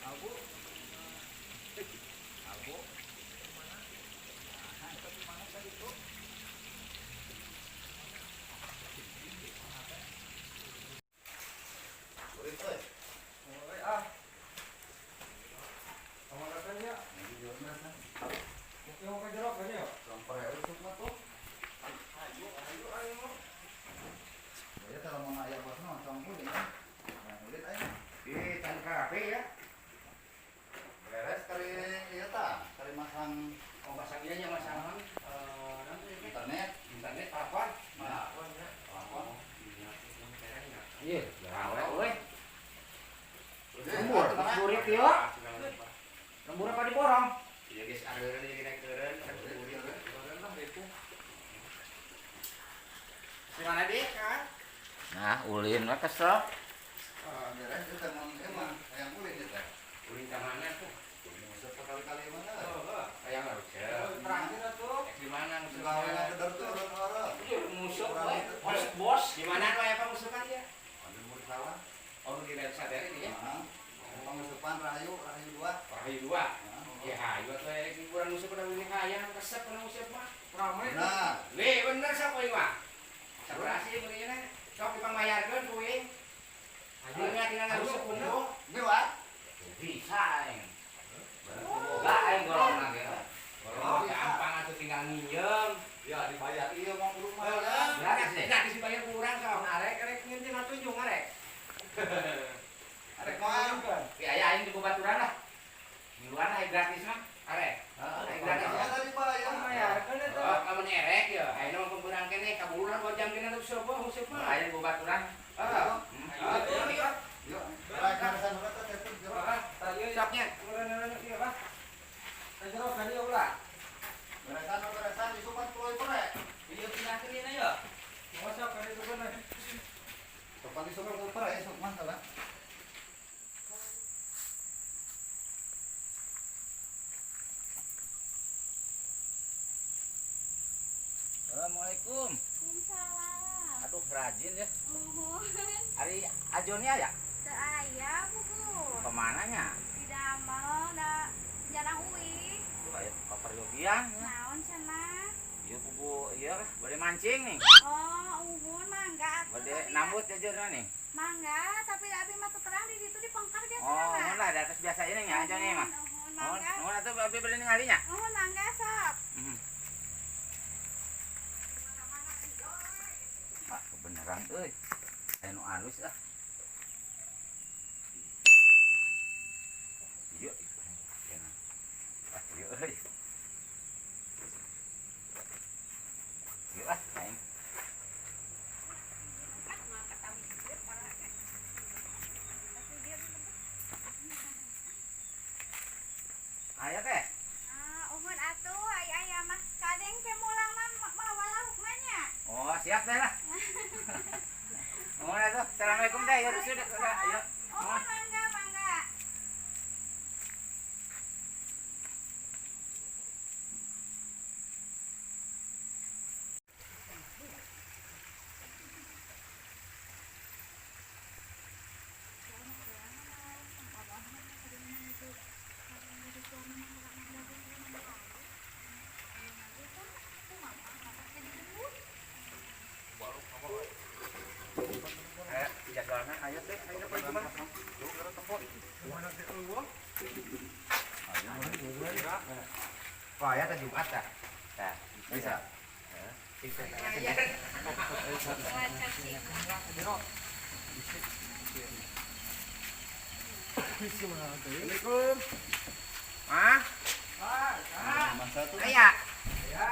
Abu. Abu. Nah, itu mana tadi tuh? Kulit euy. Mulai ah. Kamana nya? Mungkin mau ke jeruk kan ya? Sampai usuk mah tuh. Ayo, ayo, ayo. Ya kalau mau aya bosna langsung kulit ya. Nah, kulit aja. Di tan kafe ya. Beres kali ieu tah, kali masang. Oh, masang ieu nya, masang nanti Internet. Internet plafon. Nah, plafon. Iya, gawe euy. Lembur. Burik ieu. Lembur apa diborong? Iya geus areureun jadi naik eureun kan burik. Kemarin lah itu. Di mana di? Nah, ulin mah kesel. Ah, beres ieu teh mun ieu mah hayang ulin ieu teh. Ulin ka mana tuh? Nguseup sekali-kali mana? Oh, Hayang nguseup. terakhir atuh. Di mana nguseup? Gawe ngageder tuh urut orang. Iya, nguseup we. Bos, bos. Di mana nu aya pangusupan ya? Ambil murid sawah. Oh, di daerah sadar ini ya. Heeh. Pangusupan Rahayu, Rahayu 2. Rahayu 2. Heeh. Ya hayu atuh aya hiburan nguseup pada ini hayang resep kana nguseup mah. Rame. Nah, Weh, bener sok euy mah. Sabaraha sih beureuna? Sok dipangmayarkeun ku euy. Ayo nya tinggal nguseup unggul. ini wah. Bisa aing. Boga aing golongna ge. Golong gampang atuh tinggal nginjem. Ya dibayar iya mau kudu mah ya. Gratis deh. Gratis dibayar ku urang sok. Arek arek nginti ngatunjung arek. Arek mah. Ya aya aing di babaturan lah. Miluan aing gratis mah. Arek. Aing gratis. Ya tadi bayar. Bayarkeun eta. Oh, lamun erek ya, ayeuna mah pemberang keneh kabuluran 2 jam keneh atuh seueuh nguseup mah. Aing babaturan. Heeh. Ayo, ayo. Yuk, arek beresan urut teh teh jero. Ah, tah ieu Soknya. Urang ieu ah. Ka jero kan ieu ulah. Beresan beresan isupan kuloy pere. Ieu pindahkeun ieu ya. Mau sok ka ditu bener. Sopan isupan kuloy pere isuk mah salah. Assalamualaikum. Waalaikumsalam. Aduh, rajin ya. Nuhun. Ari Ajonia ya? Teu aya buku. Kemananya? Di damel da jarang uih. Tuh aya kaperyogian. Naon cenah? Ieu kubu ieu lah, bade mancing nih. Oh, uhun mangga atuh. Bade tapi nambut jajeurna nih. Mangga, tapi abi mah teu terang di ditu di pengkar biasa. Oh, mun lah di atas biasa ini nya Ajonia mah. Nuhun, Nuhun, mangga. nuhun atuh abi bade ningalinya. Nuhun mangga sok. Ah, kebenaran euy. Aya nu alus ah. Ieu. Ah, ieu euy. Ieu ah, aing. Aya teh. Ah, uhun atuh ai aya mah. Kadeng ke mulang mah mawa lauk mah nya. Oh, siap teh lah. Nuhun atuh. Assalamualaikum teh. Ya sudah, ayo. Uhun mangga, mangga. Eh, jadwalna ayo teh, ayo poe Jumat. Wah, ya teh Jumat tah. Tah, Bisa. bisa. Assalamualaikum. Ah, Masa tuh. aya. Ya.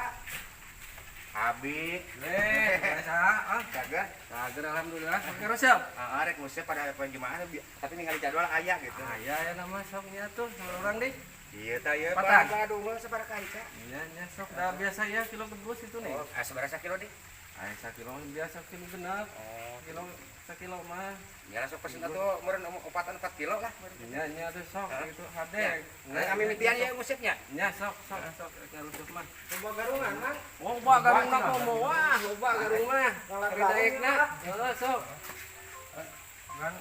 Habis. Leh, biasa ah. Jaga. Sager alhamdulillah. Oke, resep. Ah, rek nguseup pada poe Jumat tapi ningali jadwal aya gitu. Aya ya nama sok nya tuh orang deh. Iya tah ieu Patan. Bang, aduh sabaraha kali ka? Iya, nya sok dah biasa ya kilo kebus itu nih. Oh, sabaraha sakilo deh? Aya sakilo biasa kilo genep. Oh, Kilo sakilo mah. ya langsung pesen atuh meureun opatan 4 kilo lah. Nya nya tuh sok Hah? gitu hade. Nah, kami mitian ya nguseup-nya. Nya sok sok sok kalau mah. Coba garungan, Mang. Loba garung komo wah, loba garung mah. Kalau Ari daekna. Heeh, sok. Kan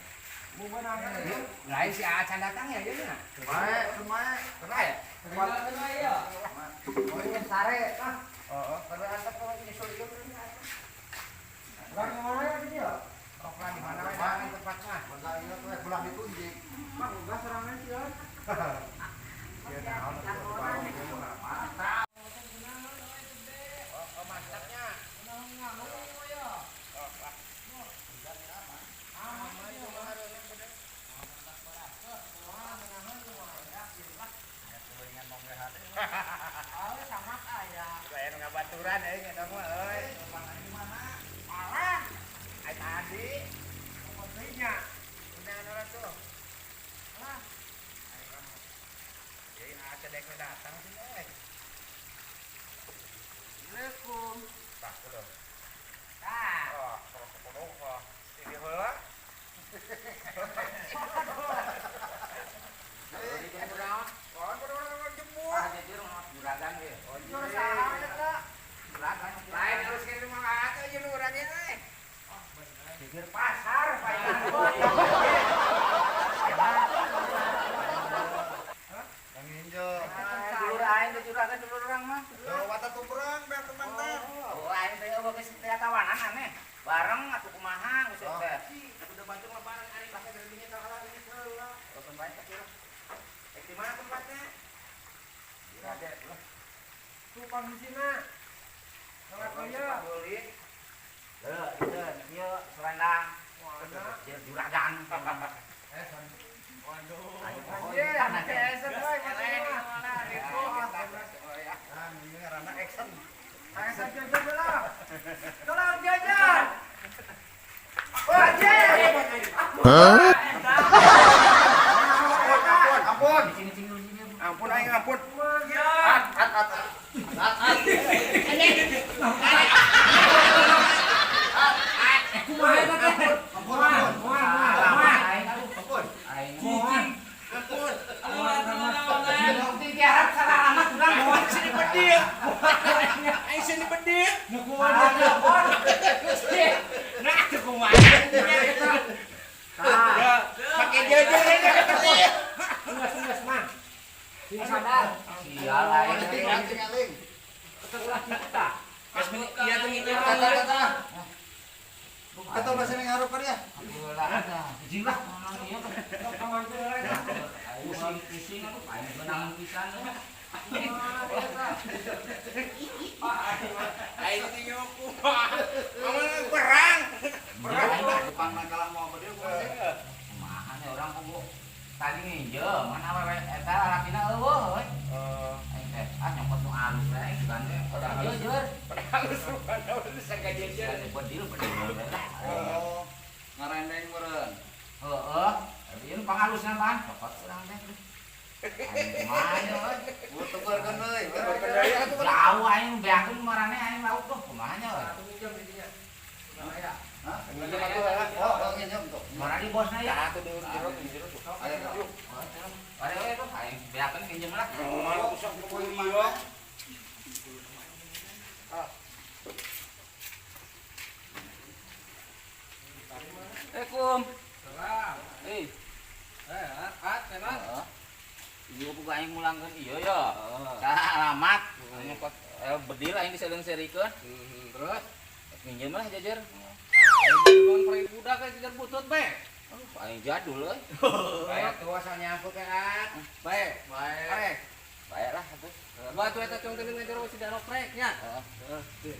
Lain si Acan datang ya ieu nya. Bae, kumaha? Pernah ya? Oh, ini sare ah. Heeh, pernah antep kalau nyusul ieu pernah. Urang mana di dieu? Rok lah di mana we mana tempatnya. Belah ieu teh belah ditunjuk. Mah uga sorangan sih. Ya naon mantap. Oh, mantapnya. Lain ngabaturan euy eta mah euy. Alah. Ai tadi kopinya. Undangan orang tuh. Alah. Jadi aca dek datang sih euy. Assalamualaikum. Tah kulo. Tah. Oh, kalau kulo kok. Ini heula. Lain harus ke rumah atuh jeung urang ieu euy. Jejer pasar Pak. Yang injo. Dulur aing teh juragan dulur urang mah. Yo wata tumbreng biar teman teh. Oh, aing teh eueuh geus teh tawanan aneh. Bareng atuh kumaha geus teh. Udah bantu mah bareng ari pakai gerdinya ka heula ini heula. Oh, bae teh. Eh, di mana tempatnya? Rade lah. Tuh panggisina. Lewat ieu. Heuh, ieu ieu selendang. Juragan. Waduh. Anjir, Esen euy masih. Ah, ini ngaranna action. Ayo jajan lah. Tolong jajan. Wajib. Hah? Ampun. Ampun aing ampun. At at at. At at. Kumaha eta teh? Ampun ampun. Kumaha? Ampun. Aing. Ampun. Tiap salah amat urang bawa sini bedil. Aing sini bedil. Nu kumaha telepon. Nah, tuh kumaha. Pakai jajan aja bedil. Enggak mah. Sing sadar. Sial aing. Aling aling aling. Ulah kita. Geus iya tuh nginya. Kata kata. Kata masih ngarep kan ya? Izin lah. Pusing pusing aku aing benang pisan. Aing teh nyoku. Ngomong perang. Perang depan kalah mau bedil kumaha sih? Kumaha nih orang kubu tadi nginjem mana wewe eta lalakina eueuh euy. Aing teh ah nyokot nu alus we aing sugan teh. Jujur. Halus rupana bisa gajejer. Bedil bedil lah. Oh, ngarendeng meureun. Heeh. Tapi ieu pangalusna pan cokot urang teh. Aing kumaha euy. Gua tebarkeun euy. Jauh aing beakeun marane aing lauk tuh kumaha nya euy. Hah? Oh, oh nginjem tuh. Marane bosna ya. Ayo tuh. Are we tuh aing beakeun pinjem lah. Assalamualaikum. Salam. Eh, Eh, at, enak. heeh. Ieu buka aing mulangkeun ieu ya. Salah alamat. Nyokot bedil aing diseuleung-seurikeun. Terus? Minjem lah jajar. Aing bangun pergi budak kayak jajar butut bae. Oh, aing jadul euy. Bae tua asal nyangkut ya, At. Bae, bae. Bae lah atuh. Batu eta cung teh ngajar si danoprek nya. Heeh.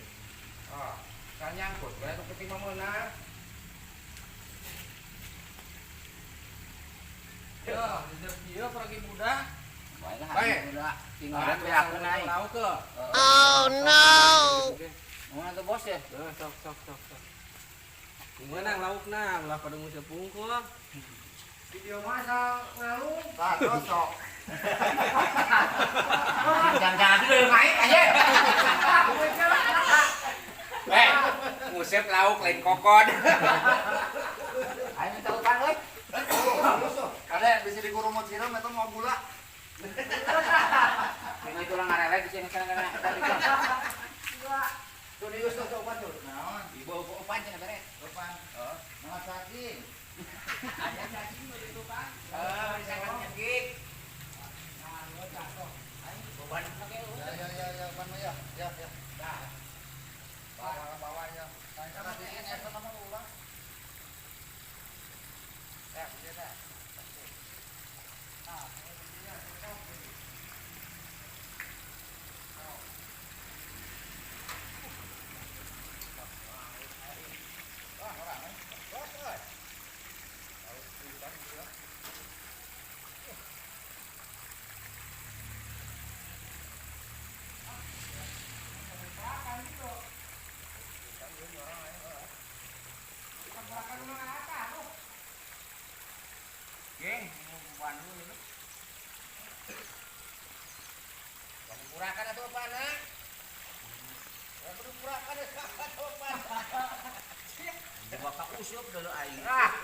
Oh, asal nyangkut bae tuh penting mah meunang. Yo, jajar kieu pergi budak. Bae lah. Bae. Udah tinggal beakeun aing. Tahu ke. Oh no. Mana tuh bos ya? Sok sok sok sok. Meunang laukna, ulah pada nguseup pungkul. Video masa ngalung. Tah, sok. Jangan-jangan dulu main aja. Eh, ngusep lauk lain kokon. Ayo minta utang euy. Kade bisa dikurumut siram eta mau gula. Ini tulang ngarelek di sini sana kana eta bisa. Tuh dius tuh opan tuh. Naon? Ibu opan cenah bere. Opan. Heeh. Nah, saking. cacing begitu kan. Sangat nyekik. Beban pakai. Ya ya ya ban ya. Ya ya. Bawa bawa ya. Karena dingin ya sama ulah. Ya, ya. Nah, ini dia. Geng, mau dulu. Kamu purakan atau apa, nak? Kamu purakan atau apa? Gua ka usup dulu aing. Ah.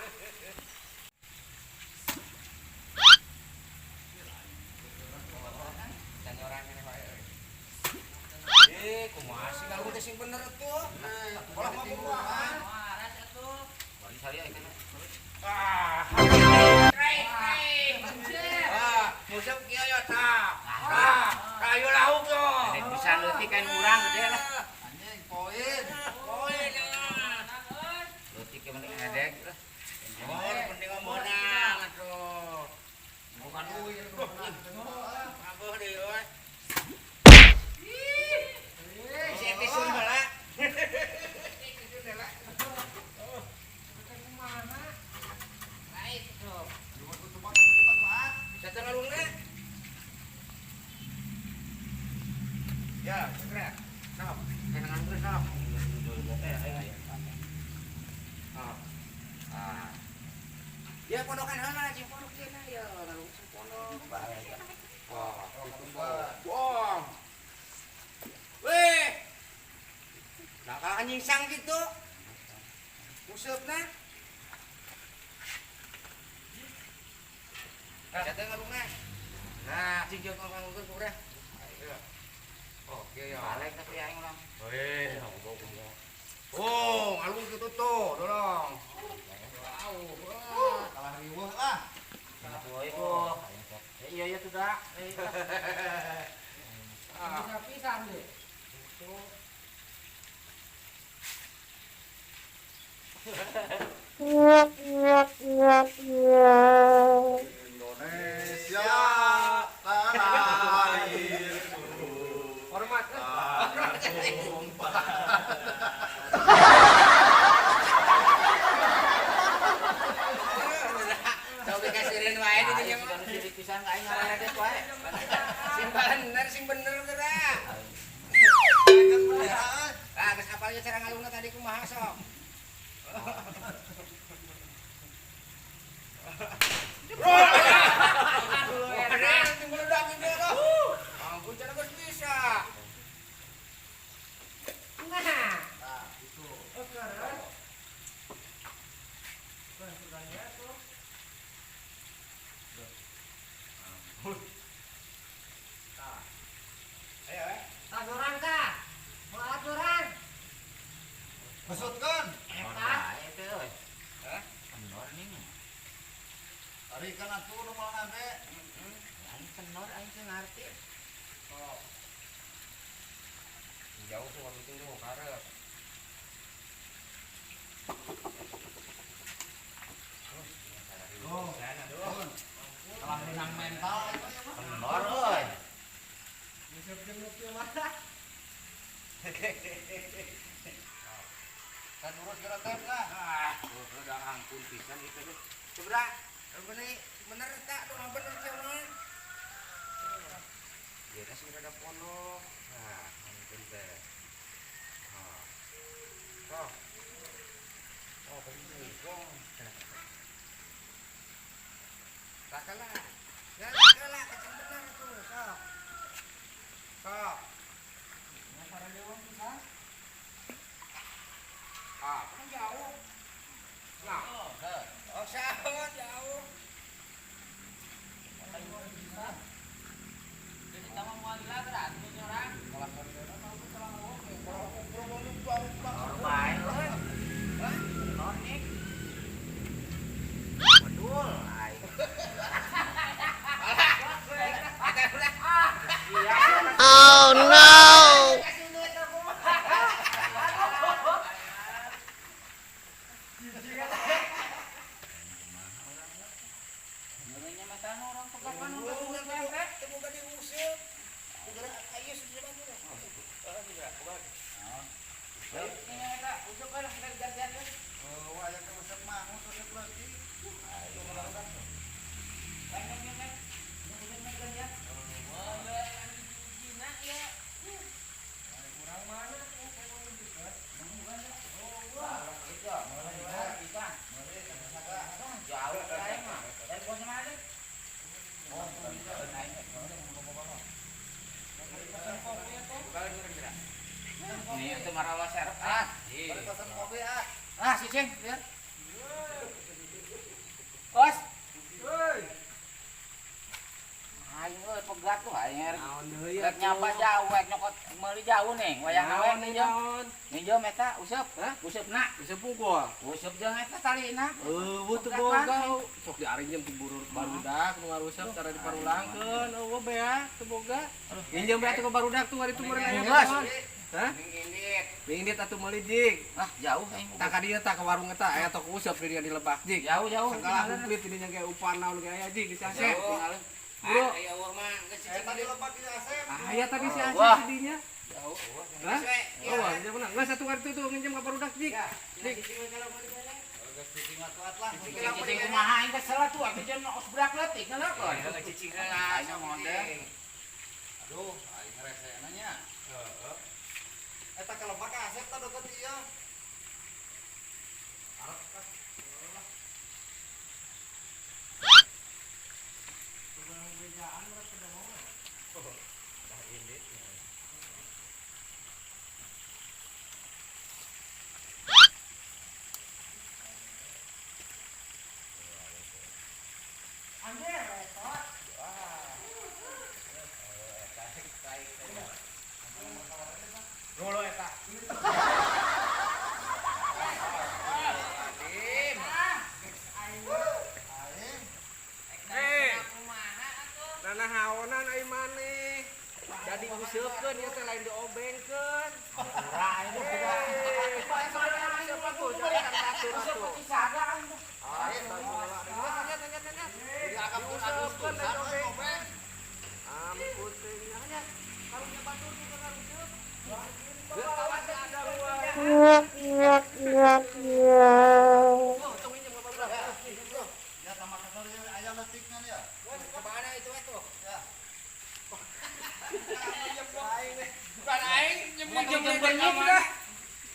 Kumaha sih kalau udah sing bener tuh. Nah, kalau mau buahan. Bali salia ikan. Ah. Ah, musuk kieu yo tah. Ah, kayu lauk yo. Ada bisa leutik kan urang gede lah. Anjing poin. Poin lah. Leutik ke mending edek lah. Oh, penting menang atuh. Bukan uin. Abeuh deui euy. Si episode heula. Episode heula. Lain tuh. Satu ngalungna. Ya, segera. Sok, kenangan gue sok. Ah. Ah. Ya pondokan heula jeung pondok cenah ya, ngalung sing pondok. Wah, wah. Weh. Nah, kalau nyingsang gitu. Museupna. Jatuh ngalungna. Nah, cing jeung ngalungkeun kurang. Ayo. Oke ya. Balik tapi aing ulang. Weh, aku bawa. Oh, ngalung gitu tuh, dorong. Wow. Kalah riweuh ah. Tuh. Iya iya sudah. Bisa pisan deh. Indonesia tanah airku. Hormat. Sok dikasirin wae di dinya mah. Sirik pisan ka aing ngaledek wae. Sing bener, sing bener geura. Ah, geus apalnya cara ngalungna tadi kumaha sok. Ampun cara geus bisa. Nah, itu. Ayo, eh. Tagoran kah? Mau aturan? Besutkeun. Eta. Eta euy. Hah? Kendor nih. Tarikan atuh nu moal ngambe. Aing kendor aing teu ngarti. Jauh tuh waktu itu karep. Oh, kalah menang mental itu ya mah. Kendor euy. Bisa jenguk ieu mah. Kan urus geura teh lah. Ah, udah ampun pisan itu tuh. Coba, bener bener tak tuh bener cenah. Dia kasih rada pondok. Nah, ampun teh. Ah. Oh. Oh, kebungkong. Tak kalah. Ya, tak kalah, kacang bener tuh, sok. Sok. Ah, kan jauh. Nah, oh, sahut jauh. Jadi tama moal dilagran orang. Kendor bae euy. Kendor nih. Bedul. leutik. Ayo barudak. Kurang mana tuh emang juga. Jauh aing mah. Dari bosnya mana deh? Nih itu marawa serep ah. Balik pesan kopi ah. Ah si Ceng, biar. Kos. Hei. Aing euy pegat tuh aing rek. Naon deui Rek nyapa jauh, rek nyokot meuli jauh nih. Wayang awe Naon nih jeung. naon. Ninjem eta useup. Hah? Useupna. Useup pungkul. Useup jeung eta talina. Eueuh teu boga. Sok diarinjem ku burur barudak nu ngarusep cara diparulangkeun. Eueuh bea teu boga. Nginjem bea teh ka barudak tuh hari itu meureun aya. Geus. Hah? Mingindit. Mingindit atuh meuli jik. Ah, jauh aing. Tah ka dieu tah ka warung eta aya toko useup di dieu di lebak jik. Jauh jauh. Segala komplit ini nya ge upan naon ge aya jik di si Asep. Jauh. Bro. Aya eueuh mah geus Eh tadi lebak di Asep. Aya tadi si Asep Wah. di dinya. Jauh. Hah? Oh, nginjem menang. Geus satu hari itu tuh nginjem ka barudak jik. Jik. Geus cicing atuh lah. Cicing kumaha aing kesel atuh atuh jeung osbrak leutik ngeuleukkeun. Cicing heula. Aing model. Aduh, aing resena nya. Heeh. Eta ka lebak ka Asep tah deket ieu. Arep ka. Dulu eta. Eh. Nana haonan ai maneh. Jadi useupkeun ieu teh lain diobengkeun. Ora aing mah Eh, siapa tuh? Jangan batur atuh. saga aing mah. Jadi akap pun Agustusan euy obeng. Ampun teh nya. Karunya batur juga ngaruseup. Geus kawan teh ada ruang. Oh, tong injem ka barudak. Ya sama kesel ieu aya leutikna dia. Kemana itu atuh? Ya. Bukan aing Minjem benyik dah.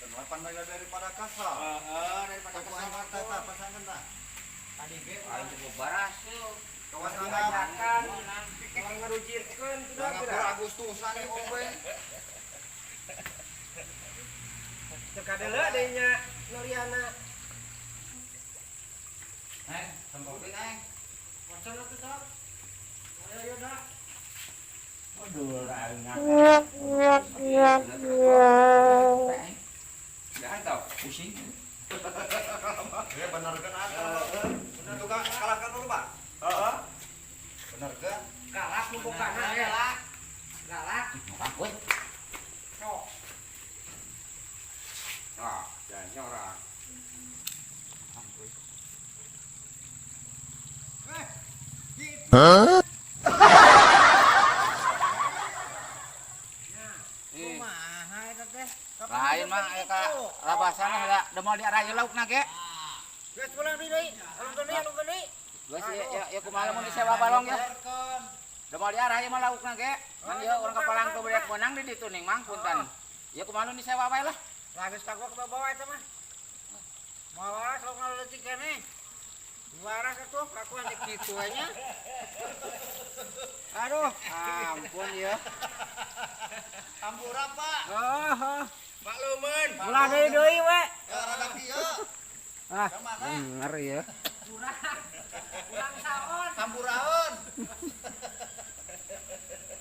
Delapan daripada kasal. Heeh, daripada Toko aing teh tah pasangan tah. Tadi ge Aing cukup baras. Kawas anggap. Orang ngarujirkeun sudah Anggap kira. Agustusan ieu obeng. Teu kadeuleu deui nya Noliana. Eh, kopi aing. Wacan atuh sok. Ayo ayo dah. Waduh, aing. Jangan tau. Pusing. Ya benerkeun atuh. Bener juga kalahkan dulu, Pak. Heeh. Benerkeun. Galak nu bokana ya. Galak. Makan we. Sok. Ah, jangan nyorak. Kumaha eta teh? Lain mah aya ka labasan heula da moal diarah ieu laukna ge. Geus pulang deui deui. Alungkeun deui, alungkeun deui. Geus ya ya kumaha lamun disewa balong ya. Da moal diarah ieu mah laukna ge. Kan ieu urang kapalang teu beak meunang di ditu ning mang punten. Ieu kumaha nu disewa wae lah. Lah geus kagok ke bawah eta mah. Moal waras laukna leutik keneh. Waras atuh kelakuan teh kitu we nya. Aduh, ampun ya. Hampura, Pak. Heeh. Makluman. Ulah deui deui we. Ya rada kieu. Ah, Kemana? bener ya. Kurang saon. Hampuraeun.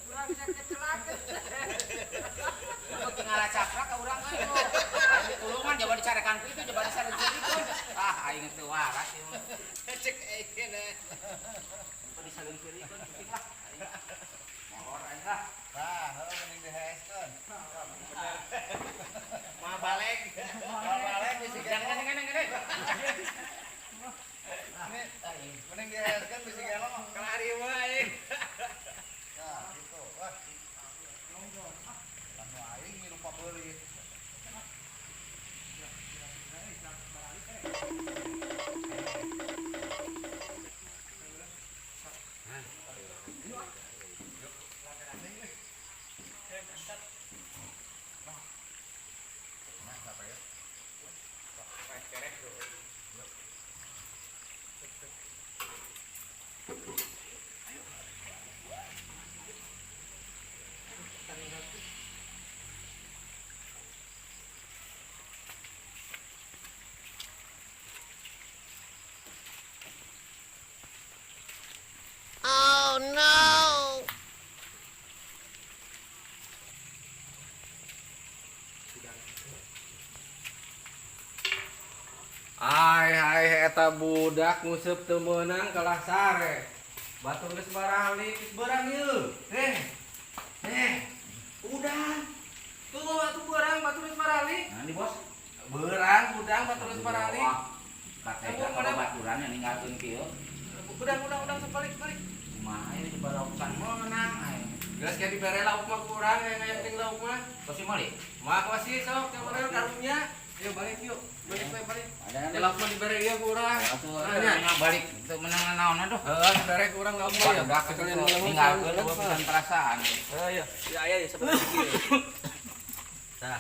Kurang sakecelakeun. Lu tinggal cakra ka urang euy. Aing ditulungan coba dicarekan ku itu coba disarekan itu. Ah, aing teu waras ieu mah. Cek aing Coba disalung-sirikeun penting lah. Molor aing lah. Nah, heuh mending diheeskeun. Mah balik. Mah balik bisi Jangan gelo. jangan jangan. Mending diheeskeun bisi gelo. Kelari mah aing. Nah, gitu. Wah. Lah nu aing milu pabeulit. Eta budak nguseup teu meunang kalah sare. Batur geus baralik, geus beurang ieu. Eh. Eh. Udah. Tuh atuh beurang batur geus baralik. Nah, di bos. Beurang udang batur geus baralik. Katega ka babaturan yang ninggalkeun kieu. Udang udang udang sebalik balik. Kumaha ieu dibarokan meunang aing. Geus kayak dibere lauk mah kurang yang aya ting lauk mah. Pasti meuli. Mah pasti sok yang mana karunya. Yuk balik yuk. Balik balik balik. Ada Ya lauk mah dibere ieu kurang. atuh Nah, nya. balik teu meunang naon aduh. Heeh, dibere kurang lauk mah ya. Udah Sekalian ngomong ninggalkeun eueuh pisan perasaan. Heeh, iya. Ya aya ya seperti kieu. Tah.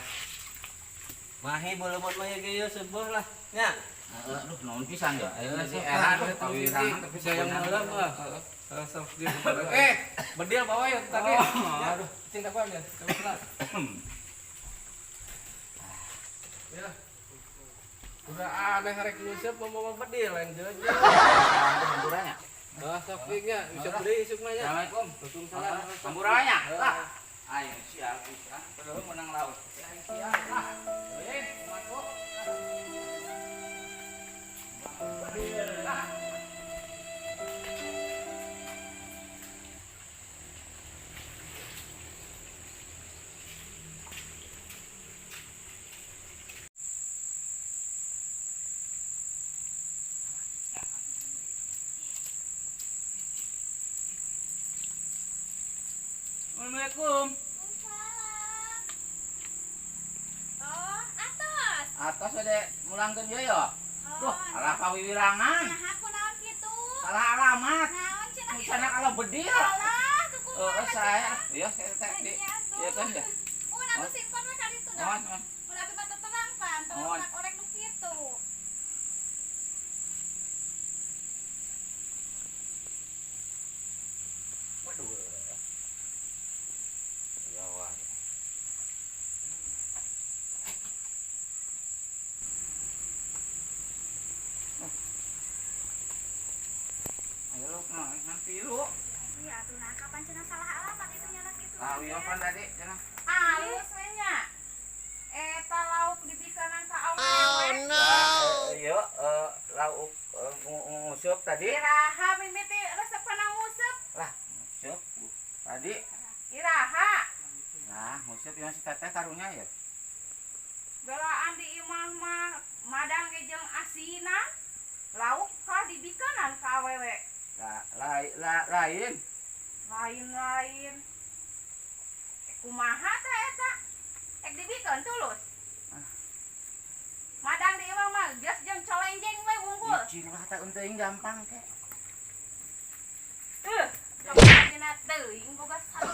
Mahi beuleumot mah ge ieu seubeuh lah. Nya. Heeh, aduh naon pisan ya. Ayo Jadi sok era ah, aduh pawirangan tapi saya yang meuleum mah. Heeh, sok di. Eh, bedil bawa ya tadi. Oh, aduh, cinta gua ya. Coba selat. Ya. Udah aneh rek nguseup mau bedil lain jeuh. Hampurannya. Heeh, sok nya, bisa beli isuk mah nya. Assalamualaikum. Waalaikumsalam. Hampurannya. Lah. Aing sial pisan, padahal menang laut. Aing sial lah. Eh, masuk. Lah. Assalamualaikum. Waalaikumsalam. Oh, atos. Atos ade mulangkeun ieu ya. Oh, Duh, alah pawiwirangan. Nah, aku naon kitu? Salah alamat. Naon cenah? Sana kalau bedil. Alah, tuh kumaha Oh, saya. Iya, saya teh di. Iya, atuh. Iya kan ya. Mun atuh simpen we ka ditu dah. Mohon, mohon. Mun abi mah teu terang pan, teu Mohon. orek nu kitu. Waduh. Ya wah. Ayo lu, nanti lu. Iya atuh nah kapan cenah salah alamat itu nyana kitu. Tahu ya pan tadi, cenah. Halus we nya. Eta lauk dibikanan ka awewe. Oh no. Iya, lauk nguseup tadi. Iraha mimiti resep kana nguseup. Lah, nguseup tadi. Iraha. Nah, nguseup yang si teteh karunya ya. Belaan di imah mah madang ge jeung asinan. Lauk ka dibikanan ka awewe. Lah, lain. Lain-lain. Kumaha teh eta? Ek dibikeun tulus. Madang di imah mah geus jeung colenjeng we wungkul. Icing lah teh eunteuing gampang ke. Heuh, dina teuing boga satu.